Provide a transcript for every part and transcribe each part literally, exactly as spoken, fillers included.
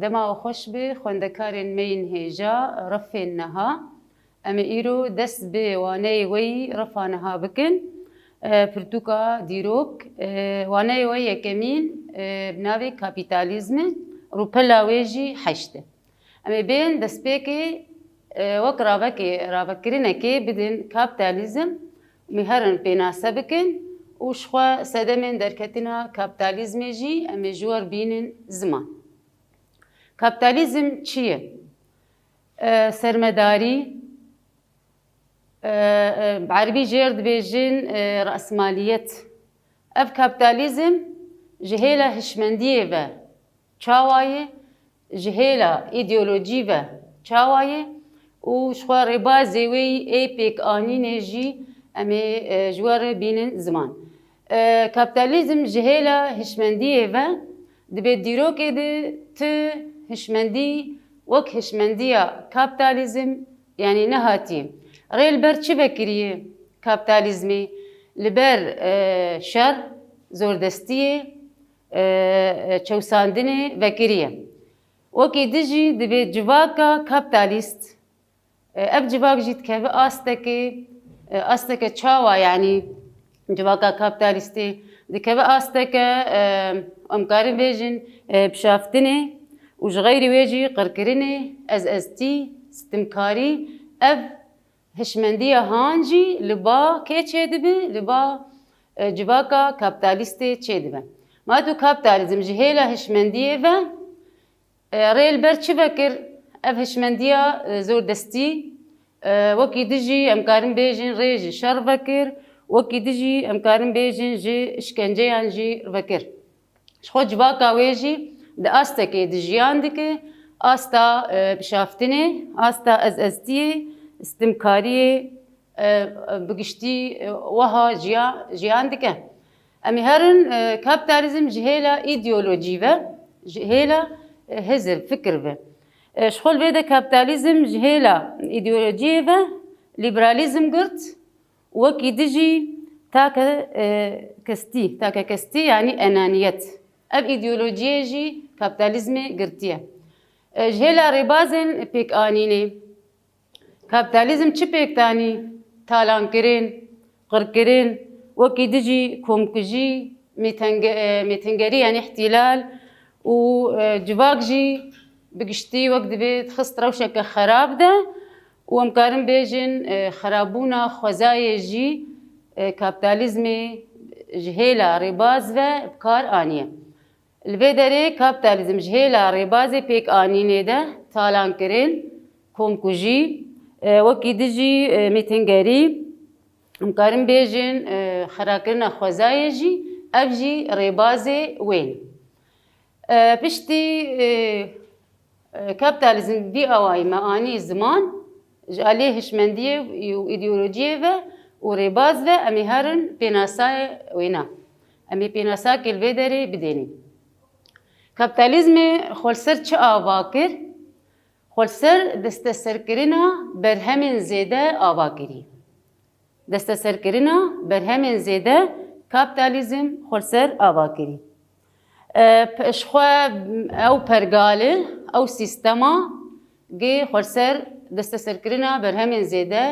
Dema we xweş be, xwendekarên me yên hêja refên niha. Em ê îro dest bi waneyê we yî refa niha bikin. E, pirtûka dîrok, e, waneyê we yekemîn, e, bi navê kapîtalîzm e, rûpela wê jî heşt e. Em ê bên destpêkê, e, wek ravekê, ravekirinekê bidin kapîtalîzm, em ê herin pênase bikin û ji xwe sedemên derketina kapîtalîzmê jî em ê ji we re bînin ziman. Kapîtalîzm çi ye? E, sermedarî, e, e, bi erebî jê re dibêjin, e, rasmaliyet. Ev kapîtalîzm ji hêla hişmendiyê ve çawa ye, ji hêla îdeolojî ve çawa ye û ji xwe rêbazê wê yî ê pêkanînê jî em ê, e, ji we re bînin ziman. E, kapîtalîzm ji hêla hişmendiyê ve dibe dîrokê de tu hişmendî wek hişmendiya kapîtalîzm, yanî nehatiye. Rê li ber çi vekiriye kapîtalîzmê? Li ber, e, şer, zordestiyê, e, e, çewsandinê vekiriye. Wekî din jî dibe civaka kapîtalîst, e, ev civak jî dikeve astekê, e, asteke çawa, yanî civaka kapîtalîstê dikeve asteke, e, em karin bêjin, e, pişaftinê û ji xeyrî wê jî qirkirinê, ez-eztî, stimkarî, ev hişmendiya han jî li ba kê çêdibe? Li ba, e, civaka kapîtalîstê çêdibe. Ma tu kapîtalîzm ji hêla hişmendiyê ve, e, rê li ber çi vekir? Ev hişmendiya, e, zordestî, e, wekî din jî em karin bêjin rê ji şer vekir, wekî din jî em karin bêjin ji îşkenceyan jî vekir. Ji xwe civaka wê jî di astekê di jiyan dike, asta, e, pişaftinê, asta ez-eztiyê, stimkariyê, e, e, bi giştî, e, weha jiya-, jiyan dike. Em ê herin, e, kapîtalîzm ji hêla îdeolojî ve, ji hêla, e, hizir, fikir ve. E, ji xwe li vê de kapîtalîzm ji hêla îdeolojiyê ve lîberalîzm girt, wekî din jî take, e, kestî, take kestî, yanî enaniyet. Ev îdeolojiyê jî kapîtalîzmê girtiye. E, ji hêla rêbazên pêkanînê, kapîtalîzm çi pêk danî? Talankirin, qirkirin, wekî din jî komkujî, mêtenge-, e, mêtingerî, yanî îhtîlal û, e, civak jî bi giştî wek dibê dixist rewşeke xerab de û em karin bêjin, e, xerabûna xwezayê jî, e, kapîtalîzmê ji hêla rêbaz ve bi kar aniye. Li vê derê kapîtalîzm ji hêla rêbazê pêkanînê de talankirin, komkujî, e, wekî din jî, e, mêtingerî, em karin bêjin, e, xerakirina xwezayê jî, ev jî rêbazê wê ne. E, piştî, e, e, kapîtalîzm vî awayî me anî ziman, ji aliyê hişmendiyê û îdeolojiyê ve û rêbaz ve em ê herin pênasayê wêna. Em ê pênasakê li vê derê bidênîn. Kapîtalîzmê xwe li ser çi ava kir? Xwe li ser desteserkirina berhemên zêde ava kirî. Desteserkirina berhemên zêde kapîtalîzm xwe li ser ava kirî. E, pe-, ji xwe ew pergale, ew sîstema gê xwe li ser desteserkirina berhemên zêde,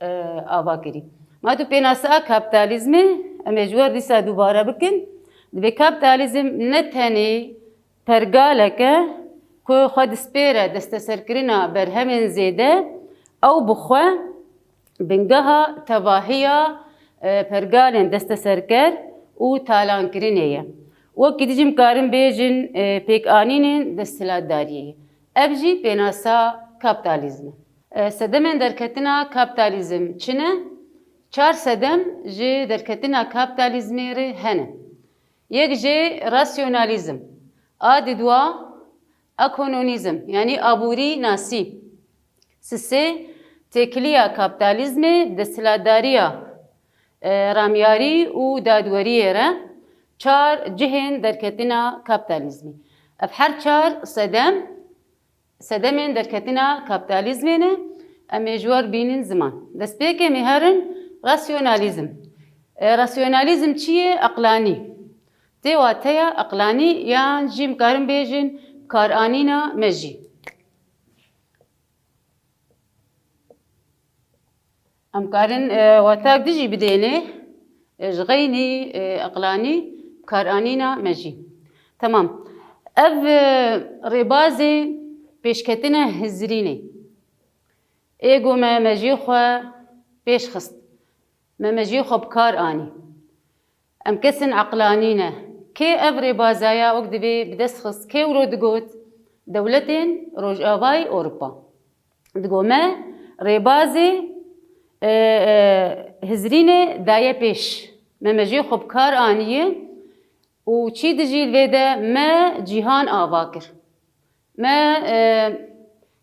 e, ava kirî. Ma tu pênasa kapîtalîzmê, em ê ji we re dîsa dubare bikin. Dibê kapîtalîzm ne tenê pergalek e ku xwe dispêre desteserkirina berhemên zêde, ew bi xwe bingeha tevahiya, e, pergalên desteserker û talankirinê ye. Wekî din jî em karin bêjin, e, pêkanînên desthilatdariyê ye. Ev jî pênasa kapîtalîzm e. E, sedemên derketina kapîtalîzm çi ne? Çar sedem ji derketina kapîtalîzmê re hene. Yek jê rasyonalîzm, a didwa ekonomîzm, yanî aborî nasî. Sisê têkiliya kapîtalîzmê, desthilatdariya, e, ramyarî û dadweriyê re çar cihên derketina kapîtalîzmê. Ev her çar sedem sedemên derketina kapîtalîzmê ne, em ê ji we re bînin ziman. Destpêkê em ê herin rasyonalîzm. E, rasyonalîzm çi ye? Eqlanî. Tê wateya eqlanî yan jî em karin bêjin karanîna mejî. Em karin, e, wetak dijî bidêne, e, ji xeynî, e, eqlanî, karanîna mejî. Temam. Ev, e, rêbazê pêşketina hizrînê. Ê ku me mejiyê xwe pêş xist. Me mejiyê xwe bi kar anî. Em kesên eqlanî ne. Kê ev rêbazaya wek divê bi dest xist? Kê wiro digot? Dewletên Rojavayê Ewropa. Digo me rêbazê, e, e, hizrînê daye pêş. Me mejiyê xwe bi kar aniye û çî dijî li vê de me cîhan ava kir. Me, e,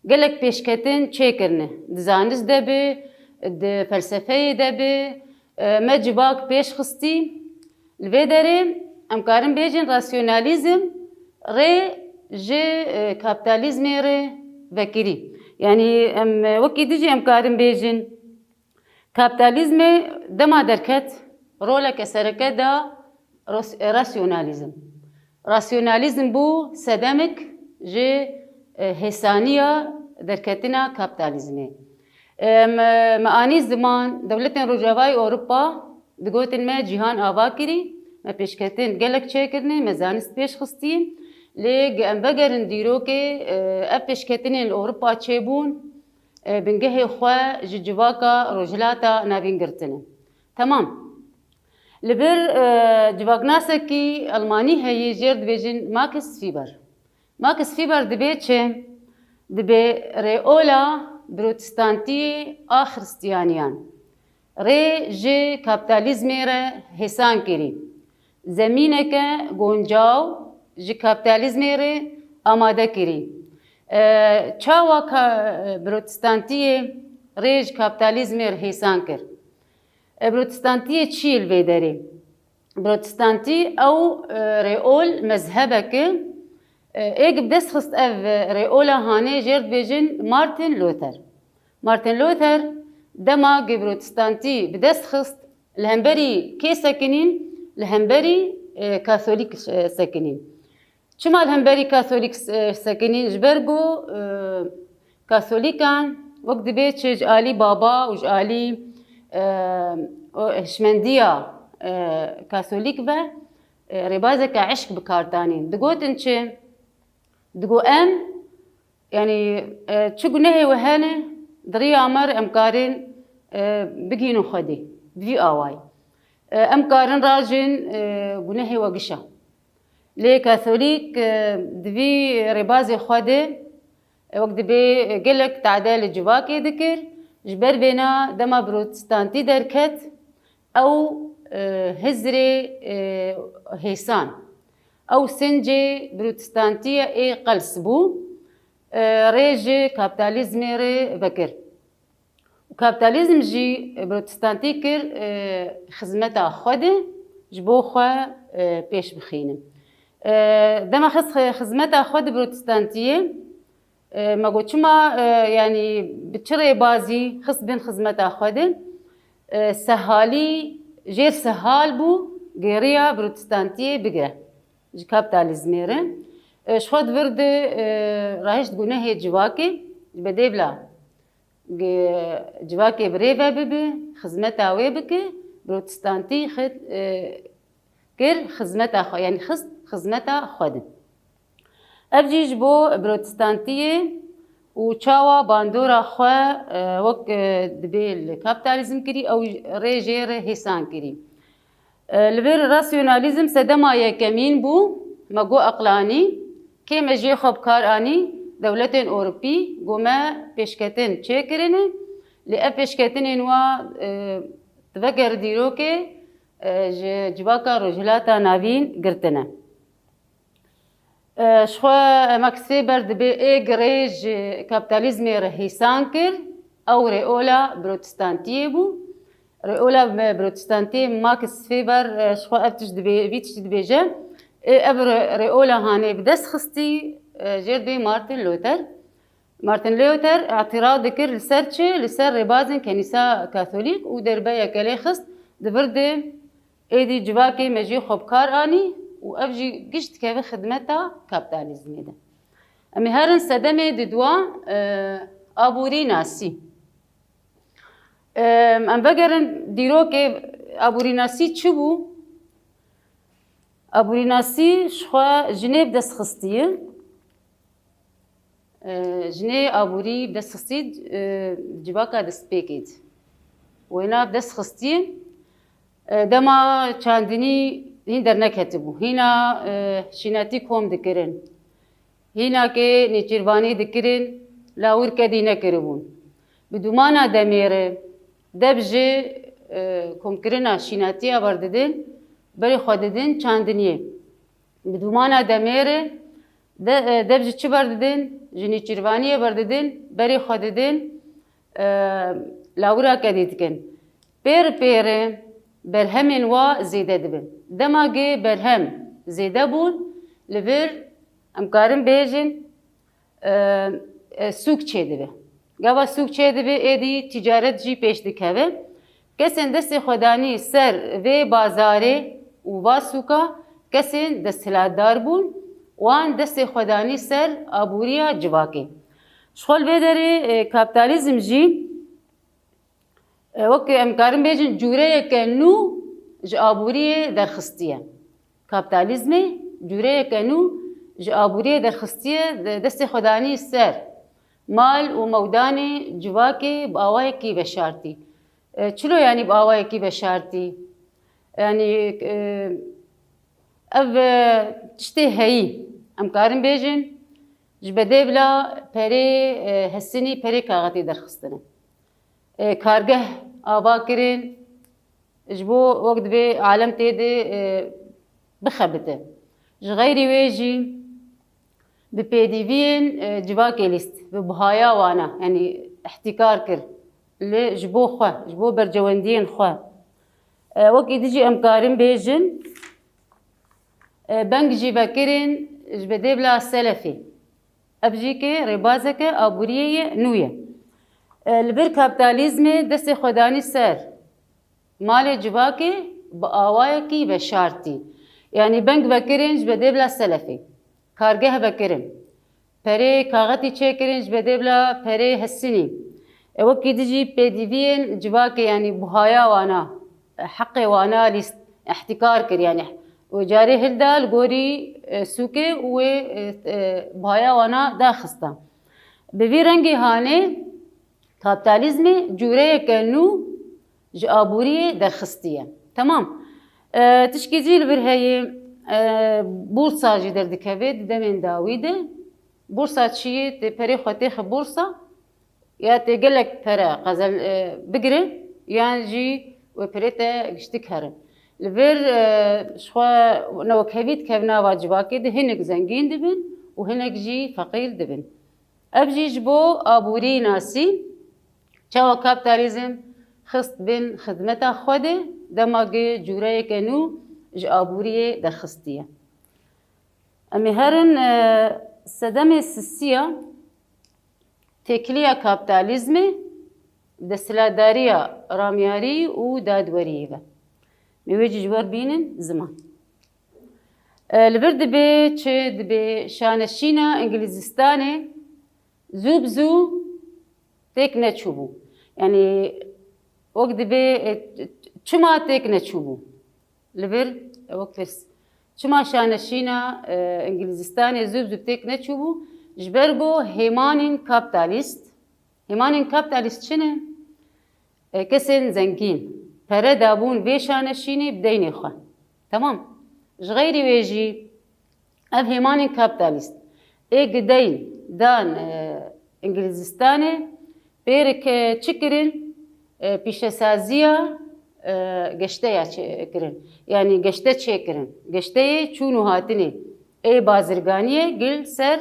gelek pêşketin çêkirine. Di zanist de be, di felsefeyê de be, e, me civak pêş xistî. Li vê derê em karin bêjin rasyonalîzm rê ji, e, kapîtalîzmê re vekirî. Yanî em, e, wekî dijî em karin bêjin, kapîtalîzmê dema derket, roleke sereke da ros-, rasyonalîzm. Rasyonalîzm bû sedemek ji, e, hêsaniya derketina kapîtalîzmê. E, me, me anî ziman, dewletên Rojavayê Ewropa digotin me cîhan ava kirî, me pêşketin gelek çêkirine, me zanist pêş xistî. Lê ge em vegerin dîrokê, e, ev pêşketinên li Ewropa çêbûn, e, bingehê xwe ji civaka Rojhilata Navîn girtine. Temam. Li vir, e, civaknasekî Elmanî heye, jêr dibêjin Max Weber. Max Weber dibê çi? Dibê rêola protestantiyê a xristiyaniyan rê ji kapîtalîzmê re hêsan kirî. Zemîneke guncaw ji kapîtalîzmê re amade kirî. E, çawa ka-, protestantiyê rê ji kapîtalîzmê re hêsan kir? E, protestantiyê çi ye li vê derê? Protestantî ew, e, rêol mezhebek e. E, ê bi dest xist ev, e, rêola hanê jêr dibêjin Martin Luther. Martin Luther dema ku protestantî bi dest xist, li hemberî kê sekinîn? Li hemberî, e, katholîk, e, sekinîn. Çima li hemberî katholîk, e, sekinîn? Ji ber ku, e, katholîkan wek dibê çi ji alî baba û ji alî, e, o hişmendiya, e, katholîk ve, e, rêbazeke eşk bi kar danîn. Digotin çi? Digo em, yanî, e, çi gunehê we hene, di riya me re em karin, e, bigihînin Xwedê. Di vî awayî. E, em karin rajin, e, gunehê we gişa. Lê katholîk, e, di vî rêbazê xwe de, e, wek dibê, e, gelek tade li civakê dikir. Ji ber vêna dema protestantî derket, ew, e, hizrê, e, hêsan, ew sincê protestantiye ê qels bû, e, rê ji kapîtalîzmê re vekir. Û kapîtalîzm jî protestantî kir, e, xizmeta xwe de ji bo xwe, e, pêş bixîne. E, dema xist xi-, xizmeta xwe de protestantiyê, e, me got çima, e, yanî bi çi rêbazî xist bin xizmeta xwe de? E, sehalî, jêr sehal bû, gêriya protestantiyê bige ji kapîtalîzmê re. E, ji xwe di vir de, e, rahişt gunehê civakê, ji bedêvla ge-, civakê bi rê ve bibe, xizmeta wê bike, protestantî xit, e, kir xizmeta xwe, yanî xist xizmeta xwe de. Ev jî ji bo protestantiyê û çawa bandora xwe, e, wek, e, dibê li kapîtalîzm kirî, ew rê jê re hêsan kirî. E, li vir rasyonalîzm sedema yekemîn bû, me got eqlanî, kê mejiyê xwe bi kar anî, dewletên Ewropî, got me pêşketin çêkirine, lê ev pêşketinên wa, e, veger dîrokê, e, ji civaka Rojhilata Navîn girtine. E, ji xwe Max Weber dibê ê girê ji kapîtalîzmê re hêsan kir, ew rêola protestantiyê bû. Rêola me protestantiyê Max Weber, e, ji xwe ev tişt dibê, vî tiştî dibêje. Ê ev re-, rêola hanê bi dest xistî, e, jêr dibê Martin Luther. Martin Luther îtîraz dikir li ser çi? Li ser rêbazên Kenîsa Katolîk û derbe yeke lê xist, di vir de êdî civakê mejiyê xwe bi kar anî û ev jî giş dikeve xidmeta kapîtalîzmê de. Em ê herin sedemê di dua, e, aborî nasî. E, em vegerin dîrokê aborî nasî çi bû? Aborî nasî ji xwe jinê bi dest xistiye. E, jinê aborî bi dest xistî, e, civaka destpêkê de. Wêna bi dest xistî, e, dema çandinî hîn derneketibû. Hîna, e, şînatî kom dikirin. Hîna ke nêçîrvanî dikirin, lawir kedî nekiribûn. Bi dûmana demê re, deb ji, e, komkirina şînatiya berdidin, berê xwe didin çandiniyê. Bi dûmana demê re de, e, deb ji çi berdidin? Ji nêçîrvaniyê berdidin, berê xwe didin, e, lawira kedî dikin. Pêr pêr e, berhemên wa zêde dibin. Dema ge berhem zêde bûn, li vir em karin bêjin, e, e, sûk çêdibe. Gava sûk çêdibe, êdî tîcaret jî pêş dikeve. Kesên destê xwe danî ser vê bazarê û va sûka, kesên desthilatdar bûn, wan destê xwe danî ser aboriya civakê. Ji xwe li vê derê, e, kapitalizm jî, e, wek em karin bêjin, cûreyeke nû ji aboriyê derxistiye. Kapitalizmê cûreyeke nû ji aboriyê derxistiye, de-, destê xwe danî ser mal û mewdanê civakê bi awayekî veşartî. E, çilo, yanî bi awayekî veşartî? Yanî, e, ev, e, tiştê heyî, em karin bêjin, ji bedêvla perê, e, hesinî, perê kaxetî derxistine. E, kargeh ava kirin, ji bo wek dibê alem tê de, e, bixebite. Ji xeyrî wê jî bi pêdiviyên, e, civakê lîst, bi buhaya wana, yanî îhtîkar kir li, ji bo xwe, ji bo bercewendiyên xwe. E, wekî dijî em karin bêjin, e, beng jî vekirin ji bedêvla selefê. Ev jî ke rêbazeke aboriyê ye, nû ye. E, li vir kapitalizmê destê xwe danî ser malê civakê bi awayekî veşartî. Yanî beng vekirin ji bedêvla selefê. Kargeh vekirin. Perê kaxetî çêkirin ji bedêvla perê hesinî. E, wekî dijî pêdiviyên civakê, yanî buhaya wana, e, heqê wana lîst, îhtîkar kir, yanî û carê hilda li gorî, e, sûkê û wê, e, e, buhaya wana daxista. Bi vî rengî hanê kapitalizmê cûreyeke nû ji aboriyê derxistiye. Temam. E, tişkî jî li vir heye, e, borsa jî derdikeve di demên dawî de. Borsa çi ye? Tê perê xwe têxe borsa, ya tê gelek pere qezen, e, bigire, yan jî wê perê te giştik here. Li vir, e, ji xwe newekhevî dikevin nava civakê de, hinek zengîn dibin û hinek jî feqîr dibin. Ev jî ji bo aborî nasî, çawa kapitalizm xist bin xidmeta xwe de, dema ge cûreyeke nû ji aboriyê derxistiye. Em ê herin, e, sedemê sisiya têkiliya kapitalizmê, desthilatdariya ramyarî û dadweriyê ve. Em ê wê jî ji wer bînin ziman. E, li vir dibê çi dibê şaneşîna Îngilîzistanê zû bi zû têk neçûbû. Yanî wek dibê, e, çima têk neçûbû? Li vir, e, wek pirs. Çima şaneşîna, e, Îngilîzistanê zû bi zû têk neçûbû? Ji ber ku hêmanên kapîtalîst, hêmanên kapîtalîst çi ne? E, kesên zengîn pere dabûn vê şaneşînê bi deynê xwe. Temam. Ji xeyrî wê jî ev hêmanên kapîtalîst ê gideyn dan, e, Îngilîzistanê pêrik, e, çi kirin? E, pîşesaziya, e, geşte ya çê-, kirin. Yanî geşte çêkirin. Geşteyê çûn û hatinê ê bazirganiyê gil ser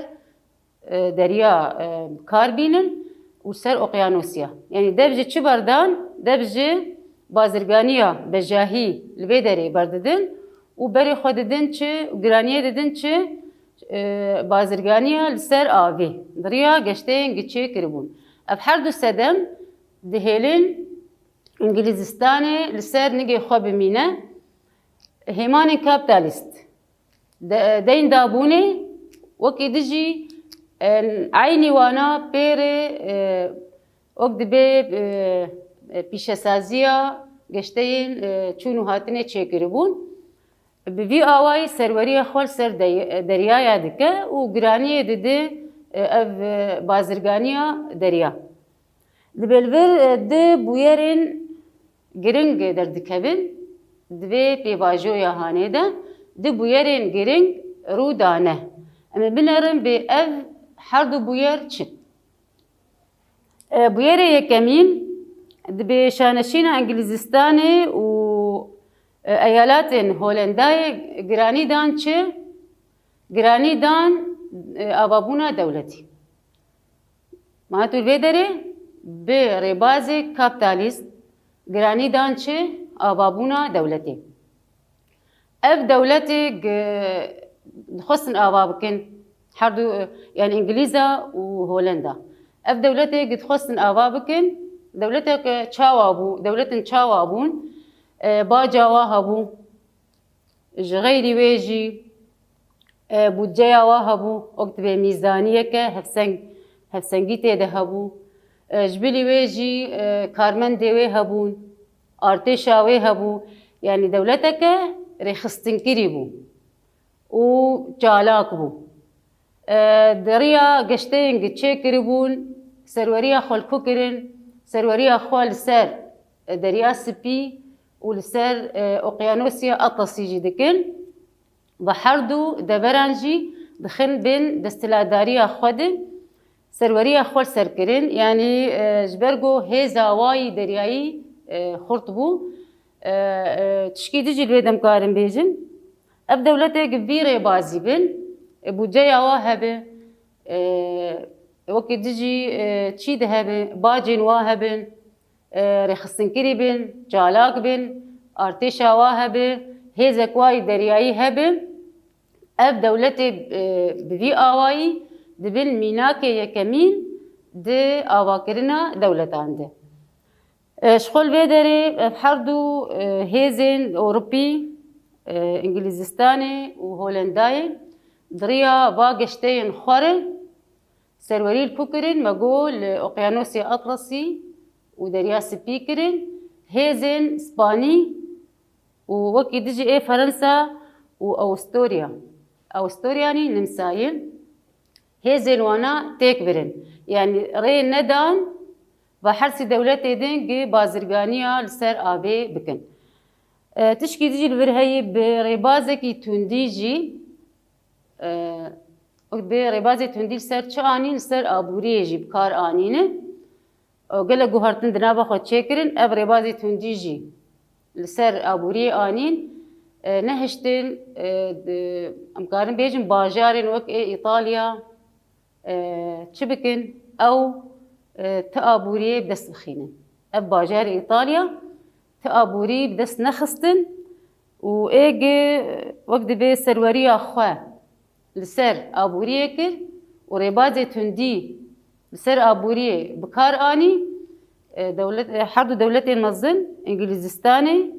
e, deriya, e, kar bînin û ser oqyanosiya. Yanî dev ji çi berdan? Dev ji bazirganiya bejahî li vê derê berdidin û berê xwe didin çi, giraniyê didin çi, e, bazirganiya li ser avê. Di riya geşteyên giçê kiribûn. Ev her du sedem dihêlin Îngilîzistanê li ser nigê xwe bimîne. Hêmanên kapîtalîst. De-, deyn dabûnê wekî dijî Eynî wana pêrê, e, wek dibê, e, e, pîşesaziya geşteyên, e, çûn û hatinê çêkiribûn. Bi vî awayî serweriya xwe li ser dey-, deryaya dike û giraniyê dide, e, ev, e, bazirganiya derya. Dibê li vir, e, du bûyerên giring derdikevin di vê pêvajoya hanê de, du bûyerên giring rû dane. Em ê binerin bê ev her du bûyer çi? E, bûyerê yekemîn, dibê şaneşîna Îngilîzistanê û, e, eyalatên Holendayê giranî dan çi? Giranî dan, e, avabûna dewletî. Ma tu li vê derê bi rêbazê kaptalîst giranî dan çi? Avabûna dewletê. Ev dewletê gi-, dixwestin ava bikin, her du, yani Îngilîza û Holenda. Ev dewletê gi dixwestin ava bikin, dewleteke çawa bû, dewletin çawa bûn, e, baca wa hebû, ji xeyrî wê jî, e, budceya wa hebû, wek dibê mîzaniyeke hevseng-, hevsengî tê de hebû. E, ji bilî wê jî, e, karmendê wê hebûn, artêşa wê hebû. Yani dewleteke rêxistinkirî bû û çalak bû. E, di riya geşteyên gi çêkiribûn, serweriya xwe li ku kirin, serweriya xwe li ser, e, Derya Spî û li ser, e, Oqyanosya Atlasî jî dikin. Bi her du deveran jî dixin bin desthilatdariya xwe de serweriya xwe li ser kirin. Yanî, e, ji ber ku hêza wayî deryayî, e, xurt bû. E, e, tişkî din jî li wê de em karin bêjin. Ev dewletê gi vî rêbazî bin, e, budceya wa hebe, e, wekî din jî, e, çî de hebe, bacên wa hebin, e, rêxistinkirî bin, çalak bin, artêşa wa hebe, hêzek wayî deryayî hebe, ev dewletê, e, bi vî awayî dibin mînakê yekemîn di avakirina dewletan de. E, ji xwe li vê derê ev her du, e, hêzên Ewropî, e, Îngilîzistanê û Holendayê di riya va geşteyên xwe re serwerî li ku kirin, me got li Oqyanosê Atlasî û Derya Spî kirin, hêzên Spanî û wekî din jî ê Ferensa û Awustorya. Awustoryanî nimsayî hêzên wana têk birin. Yanî rê nedan va her sî dewletê din gi bazirganiya li ser avê bikin. E, tişkî din jî li vir heyî bi rêbazekî tundî jî, e, bi rêbazê tundî li ser çi anîn, li ser aboriyê jî bi kar anîne. Û gelek guhertin di nava xwe çêkirin, ev rêbazê tundî jî li ser aboriyê anîn, e, nehiştin, e, di, em karin bêjin bajarên wek ê Îtalya, e, çi bikin? Ew, e, ti aboriyê bi dest bixînin. Ev bajarê Îtalya ti aborî bi dest nexistin û ê gi wek dibê serweriya xwe li ser aboriyê kir û rêbazê tundî li ser aboriyê bi kar anî. E, dewlet, e, her du dewletên mezin Îngilîzistanê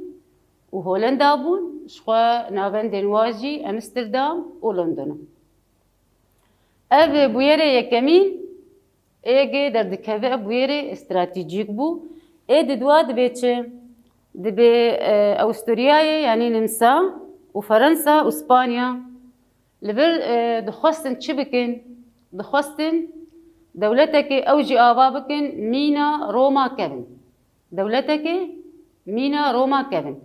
û Holenda bûn, ji xwe navendên wa jî Amsterdam û London in. Ev bûyerê yekemîn ê gi derdikeve, ev bûyerê stratejîk bû. Ê di dua dibê çi? Dibê, e, Awisturyayê, yanî Nimsa û Ferensa û Spanya li vir, e, dixwestin çi bikin? Dixwestin dewletekê ew jî ava bikin, mîna Roma kevin. Dewletekê mîna Roma kevin.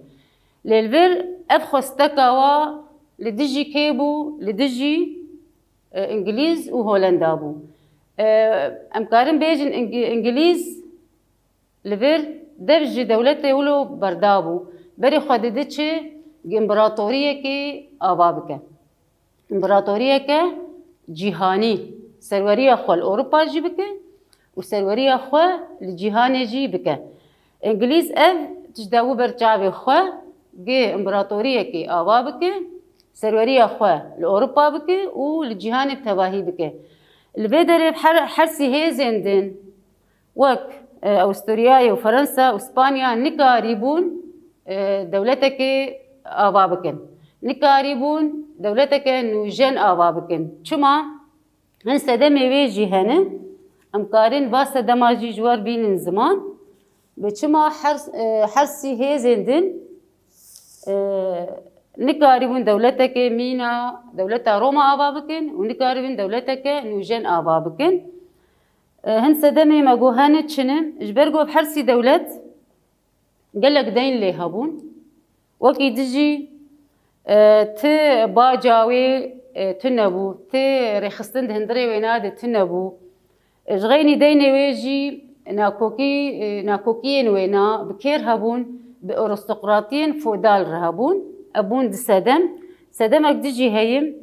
Lê li vir ev xwesteka wa li dijî kê bû? Li dijî, e, Îngilîz û Holenda bû. E, em karin bêjin Îng-, Îngilîz li vir dev ji dewletê wilo berda bû. Berê xwe didi çi? Împaratoriyekê ava bike. Împaratoriyeke cîhanî serweriya xwe li Ewropa jî bike û serweriya xwe li cîhanê jî bike. Îngilîz ev tişt dabû ber çavê xwe, gi împaratoriyekê ava bike, serweriya xwe li Ewropa bike û li cîhanê bi tevahî bike. Li vê derê her, her sî hêzên din, wek, e, Awisturyayê û Ferensa û Spanya nikarîbûn, e, dewletekê ava bikin. Nikarîbûn dewleteke nûjen ava bikin. Çima? Hin sedemê wê jî hene. Em karin va sedema jî ji we re bînin ziman. Bi çima her, e, her sî hêzên din, e, nikarîbûn dewleteke mîna dewleta Roma ava bikin û nikarîbûn dewleteke nûjen ava bikin. E, hin sedemê me got hene çi ne, ji ber ku her sî dewlet gelek deyn lê hebûn. Wekî dijî, e, ti baca wê, e, tune bû, ti rêxistin di hundirê wêna de tune bû. E, ji xeynî deynê wê jî nakokî, e, nakokiyên wêna bi kêr hebûn, bi aristokratiyên feodal re hebûn. Ev bûn di sedem. Sedemek dijî heye,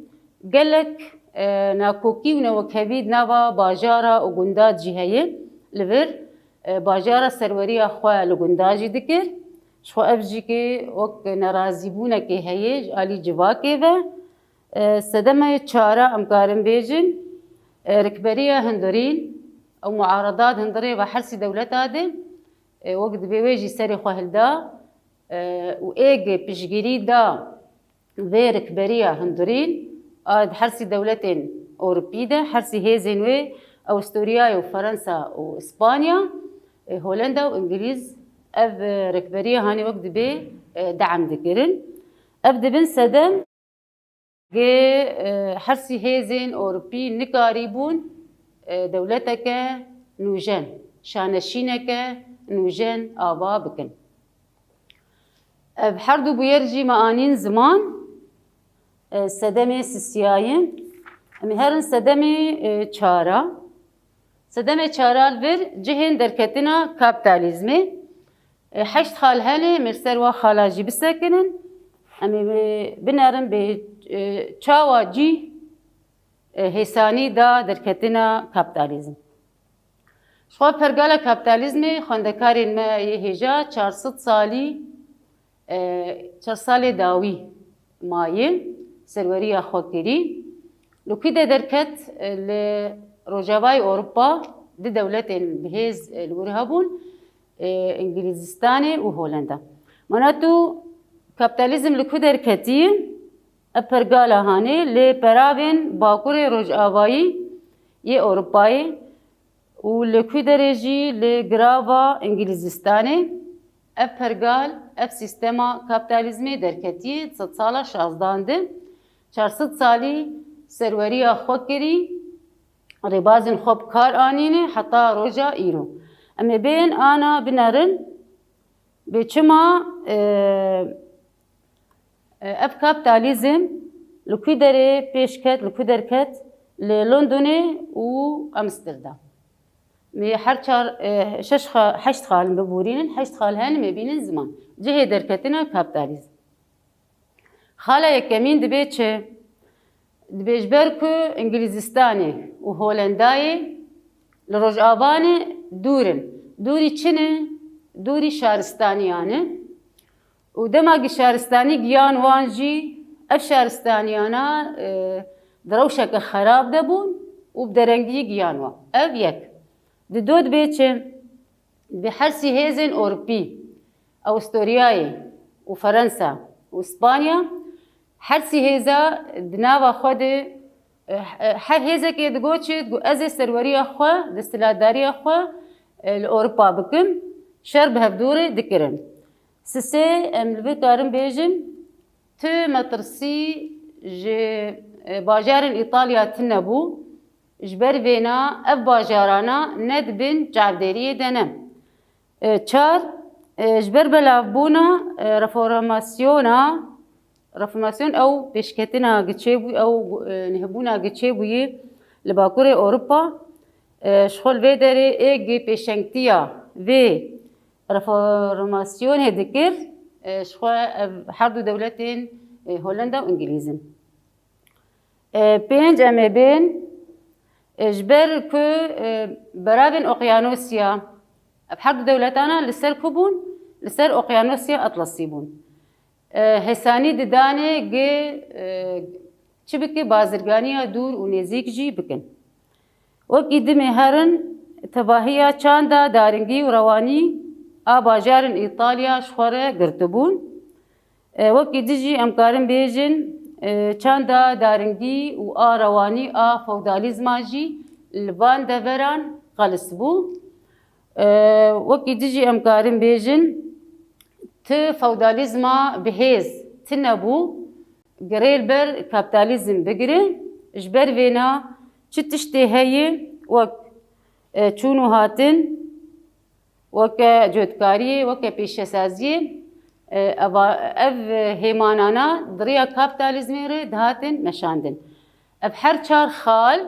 gelek, e, nakokî û newekhevî di nava bajara û gunda dijî heye li vir. E, bajara serweriya xwe li gunda jî dikir. Ji xwe ev jî ki wek nerazîbûnekê heye ji alî civakê ve. E, sedemê çara em karin bêjin, e, rikberiya hundirîn ew muarada di hundirê ve her sî dewleta de, e, wek dibê wê jî serê xwe hilda, e, û êg piştgirî da vê rikberiya hundirîn a di her sî dewletên Ewropî de, her sî hêzên wê, Awistoryayê û Ferensa û Îspanya, e, Holenda û Îngilîz, ev, e, rikberiya hanê wek dibê, e, deam dikirin. Ev dibin sedem gê, e, her sî hêzên Ewropî nikarîbûn, e, dewleteke nûjen, şaneşîneke nûjen ava bikin. Ev her du bûyer jî me anîn ziman, e, sedemê sisiyayin. Em ê herin sedemê, e, çara. Sedemê çara li vir cihên derketina kapitalizmê. E, heşt xal hene, em ê li ser wa xala jî bisekinin. Em ê binerin bê, e, çawa cî, e, hêsanî da derketina kapitalizm. Ji xwe pergala kapitalizmê xwendekarên me yê hêja çar sed salî, e, çar salê dawî maye, serweriya xwe kirî. Li ku de derket, e, li Rojavayê Ewropa di dewletên bi hêz, e, li wir hebûn, e, Îngilîzistanê û Holenda. Mana tu kapitalizm li ku derketî? Ev pergala hanê lê peravên Bakurê Rojavayî yê Ewropayê û li ku derê jî li girava Îngilîzistanê. Ev pergal, ev sîstema kapitalizmê derketiye di sedsala şazdan de. Çar sed salî serweriya xwe kirî, rêbazên xwe bi kar anîne heta roja îro. Em ê bên ana binerin bê çima, e, e, ev kapitalizm li ku derê pêş ket, li ku derket, li Londonê û Amsterdam. Em ê her çar, e, şeş xa-, heşt xal bibûrînin, heşt xal hene em ê bînin ziman. Cihê derketina kapitalizm. Xala yekemîn dibê çi? Dibê ji ber ku Îngilîzistanê û Holendayê li Rojavanê dûr in. Dûrî çi ne? Dûrî şaristaniyan e. Û dema ku şaristanî giyan wan jî, ev şaristaniyana, e, di rewşeke xerab de bûn û bi derengiyî giyan wan. Ev yek. Di do dibê çi? Bi her sî hêzên Ewropî, Awistoryayê û Ferensa û Îspanya, her sî hêza di nava xwe de, e, e, her hêzekê digot çi? Digot, ez ê serweriya xwe, desthilatdariya xwe, e, li Ewropa bikim, şer bi hevdûrê dikirin. Sisê, em li vir karin bêjin, tu metirsî ji, e, bajarên Îtalya tune bû, ji ber vêna ev bajarana ne di bin çavdêriyê de ne. E, çar, e, ji ber belavbûna, e, reformasyona, reformasyon ew pêşketina giçê bû, ew, e, nihbûna giçê bûyî li Bakurê Ewropa, e, ji xwe li vê derê êgê pêşengtiya vê reformasyonê dikir, e, ji xwe ev her du dewletên, e, Holenda û Îngilîz in. E, pênc em ê bên, e, ji ber ku, e, beravên Okyanosiya, ev her du dewletana li ser ku bûn? Li ser Okyanosiya Atlasî bûn. E, hêsanî didane gi, e, çi bike bazirganiya dûr û nêzîk jî bikin. Wekî dimê herin tevahiya çanda daringî û rewanî a bajarên Îtalya ji xwe re girtibûn. E, wekî dijî em karin bêjin, E, çanda daringî û a rewanî a feodalîzma jî li van deveran qels bû. E, wekî dijî em karin bêjin, ti feodalîzma bi hêz tine bû, girê li ber kapitalizm bigire. Ji ber vêna çi tiştê heye wek, e, çûn û hatin, weke cotkariyê, weke pêşesaziyê, e, eva, ev hêmanana di riya kapitalizmê re dihatin meşandin. Ev her çar xal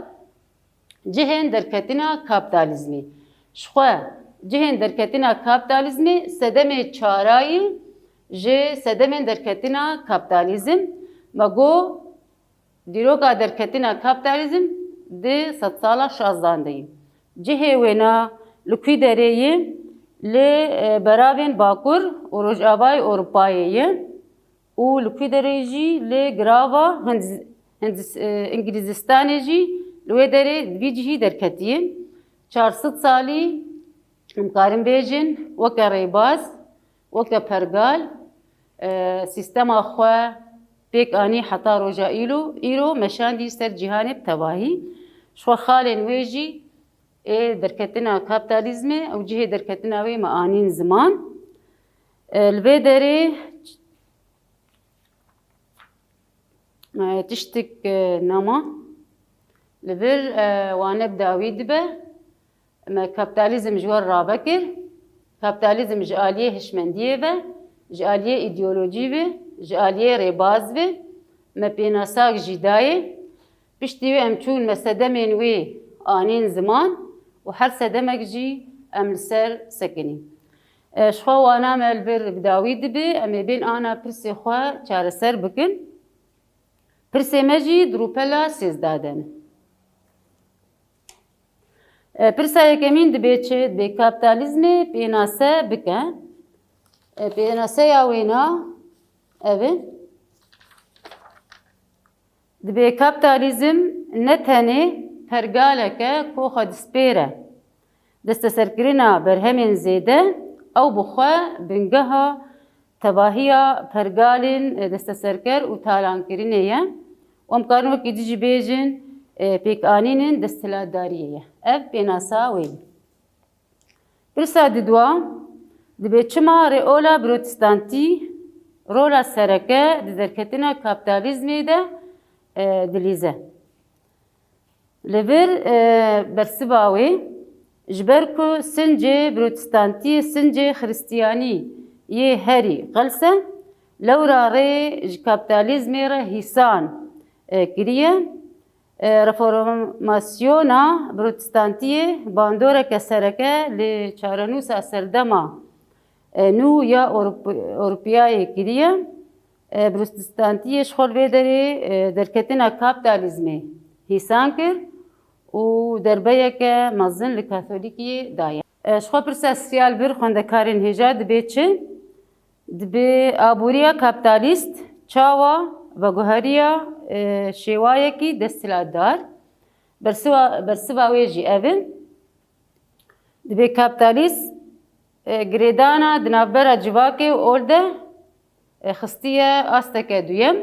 cihên derketina kapitalizmê. Jixwe cihên derketina kapitalizmê sedemê çarayî ji sedemên derketina kapitalizm. Me got, dîroka derketina kapitalizm di sedsala şazdan de ye. Cihê wêna li kwî derê ye? Li, e, beravên Bakur û Rojavayê Ewropayê ye û li kwî derê jî li girava Hindiz-, Hindiz-, e, Îngilîzistanê jî li wê derê di vî cihî derketiye. Çar sed salî em karin bêjin weke rêbaz, weke pergal, e, sîstema xwe pêk anî heta roja îro, îro meşandî ser cîhanê bi tevahî. Ji xwe xalên wê jî ê derketina kapitalizmê ew cihê derketina wê me anîn ziman. E, li vê derê e, tiştik, e, nema. Li vir, e, wane bi dawî dibe. Me kapitalizm ji we rabe kir. Kapitalizm ji aliyê hişmendiyê ve, ji aliyê îdeolojî ve, ji aliyê rêbaz ve me pênasak jî dayê. Piştî wê em çûn me sedemên wê anîn ziman û her sedemek jî em li ser sekinîn. E, ji xwe wana me li vir bi dawî dibe, em ê bên ana pirsê xwe çareser bikin. Pirsê me jî di rûpela sêzdeh de ne. E, pirsa yekemîn dibê çi? Dibê kapitalizmê pênase bike. E, pênaseya wêna ev e. Dibê kapitalizm ne tenê pergaleke ku xwe dispêre desteserkirina berhemên zêde, ew bi xwe bingeha tevahiya pergalên desteserker û talankirinê ye. Û em karin wekî din jî bêjin, e, pêkanînên desthilatdariyê ye. Ev pênasa wê ye. Pirsa didua, dibê çima rêola protestantî rola sereke di derketina kapitalizmê de, e, dilîze? Li vir, e, bersiva wê, ji ber ku sincê protestantiyê sincê xiristiyanî yê herî qels e, lewra rê ji kapitalizmê re hîsan, e, kiriye. E, reformasyona protestantiyê bandoreke sereke li çarenûsa serdema, e, nû ya Ewrop-, Ewropiyayê kiriye. E, protestantiyê ji xwe li vê derê, e, derketina kapitalizmê hîsan kir û derbeyeke mezin li Katolîkiyê daye. E, ji xwe pirsa siyal vir xwendekarên hêja dibê çi? Dibê aboriya kapitalîst çawa veguheriya, e, şêwayekî desthilatdar? Bersiva, bersiva wê jî ev in. Dibê kapitalîst, e, girêdana di navbera civakê û ol de, e, xistiye asteke duyem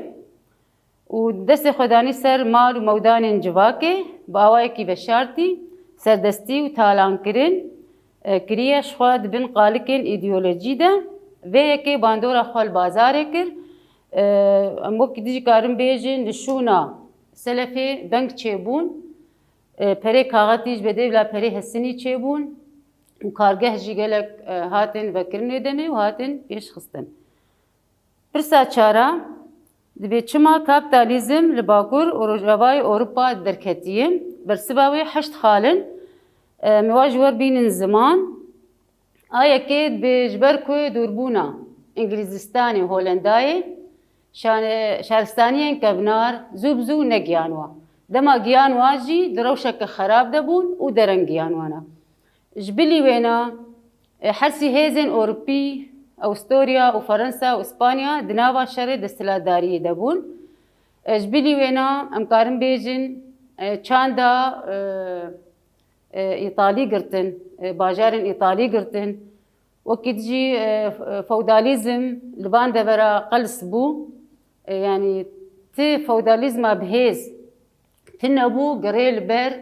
û destê xwe danî ser mal û mewdanên civakê, bi awayekî veşartî serdestî û talankirin, e, kiriye ji xwe di bin qalikên îdeolojî de. Vê yekê bandora xwe li bazarê kir. E, em wekî din jî karin bêjin, li şûna selefê beng çêbûn. E, perê kaxetî ji bedê bila perê hesinî çêbûn û kargeh jî gelek, e, hatin vekirin wê demê û hatin pêşxistin. Pirsa çara, dibê çima kapitalizm li Bakur û Rojavayê Ewropa derketiye? Bersiva wê heşt xal in. E, em ê wan ji we re bînin ziman. A yekê dibê ji ber ku dûrbûna Îngilîzistanê, Holendayê, şane-, şaristaniyên kevnar zû bi zû negiyan wan. Dema giyan wan jî di rewşeke xerab de bûn û dereng giyan wan e. Ji bilî wêna, e, hersî hêzên Ewropî, Awustorya û Ferensa û Îspanya di nava şerê desthilatdariyê de bûn. E, ji bilî wêna em karin bêjin, e, çanda, e, e, Îtalî girtin, e, bajarên Îtalî girtin. Wekî din jî, e, f-, e, feodalîzm li van devera qels bû. E, yanî Ti feodalîzma bi hêz tune bû, girê li ber,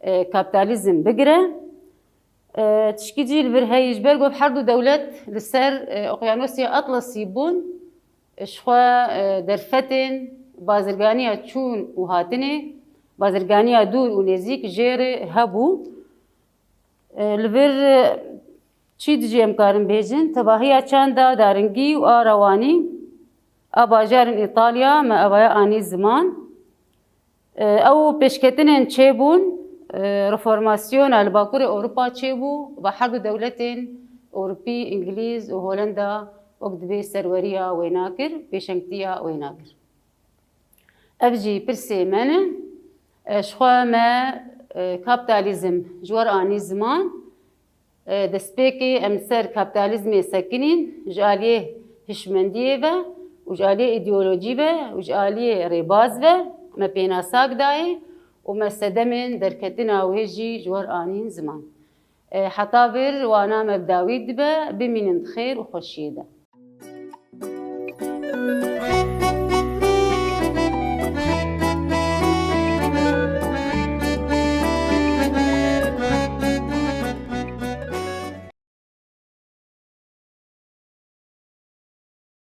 e, kapitalizm bigire. E, tişkî cî li vir heyî, ji ber ku her du dewlet li ser, e, Oqyanosya Atlasî bûn, e, ji xwe, e, derfetên bazirganiya çûn û hatinê, bazirganiya dûr û nêzîk jê re hebû. E, li vir, e, çî dijî em karin bêjin, tevahiya çanda daringî û a rewanî a bajarên Îtalya me evaya anî ziman. E, ew pêşketinên çêbûn, e, reformasyona li Bakurê Ewropa çêbû, bi her du dewletên Ewropî, Îngilîz û Holenda wek dibê serweriya wê nakir, pêşengtiya wê nakir. Ev jî pirsê me ne. E, ji xwe me, e, kapitalizm ji wer anî ziman. E, destpêkê em li ser kapitalizmê sekinîn, ji aliyê hişmendiyê ve û ji aliyê îdeolojî ve û ji aliyê rêbaz ve me pênasak dayê û me sedemên derketina wê jî ji wer anîn ziman. E, heta vir wana me bi dawî dibe, bimînin di xêr û xweşiyê de.